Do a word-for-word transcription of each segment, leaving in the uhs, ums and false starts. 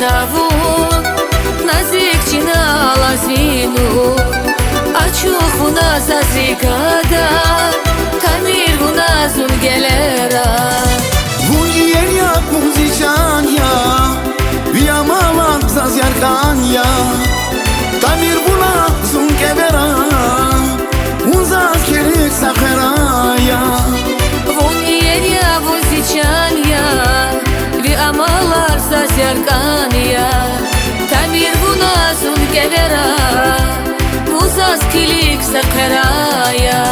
Вун назик чина алаз ви нур, ачух вуна заз рикӀ гада, тамир вуна зун кӀевера. Вун иер я, вун зи чан я, ви амалар заз яркъан я, тамир вуна зун кӀевера, вун заз килиг са хъвера я. Вун иер я, вун зи чан я, ви амалар заз яркъан я, тамир вуна зун кӀевера, вун заз килиг са хъвера я.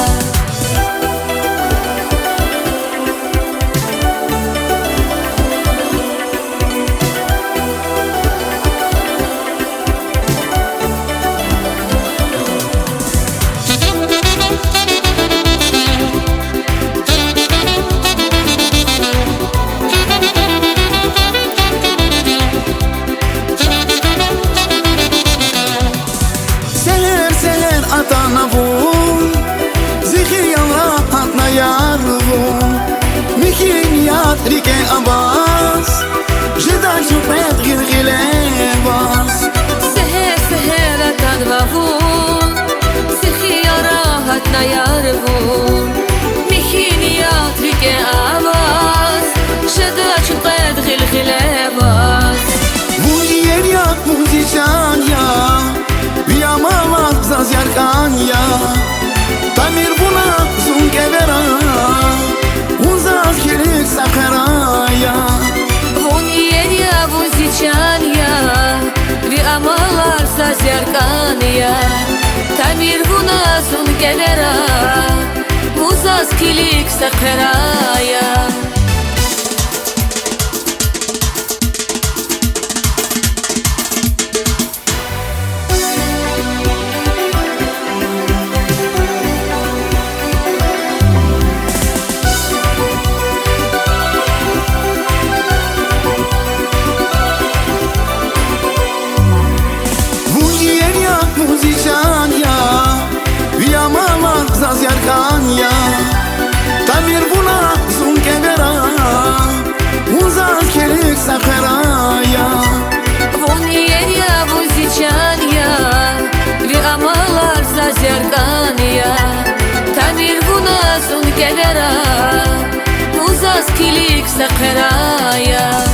Сегьер-сегьер атана вун, зи хиялра гьатна яр вун, михьи ният рикӀе аваз, жеда чун кьвед гъил-гъиле ваз. Сегьер-сегьер атанва вун, зи хиялра гьатна яр вун, михьи ният рикӀе аваз, жеда чун кьвед гъил-гъиле ваз. Вун иер я, вун зи чан я, ви амалар заз яркъан я, тамир вуна зун кӀевера, вун заз килиг са хъвера я. Вун иер я, вун зи чан я, ви амалар заз яркъан я, тамир вуна зун кӀевера, вун заз килиг са хъвера я. Вун иер я, вун зи чан я, ви амалар заз яркъан я, тамир вуна зун кӀевера, вун заз килиг са хъвера я. Вун иер я, вун зи чан я, ви амалар заз яркъан я, тамир вуна зун кӀевера, вун заз килиг са хъвера я.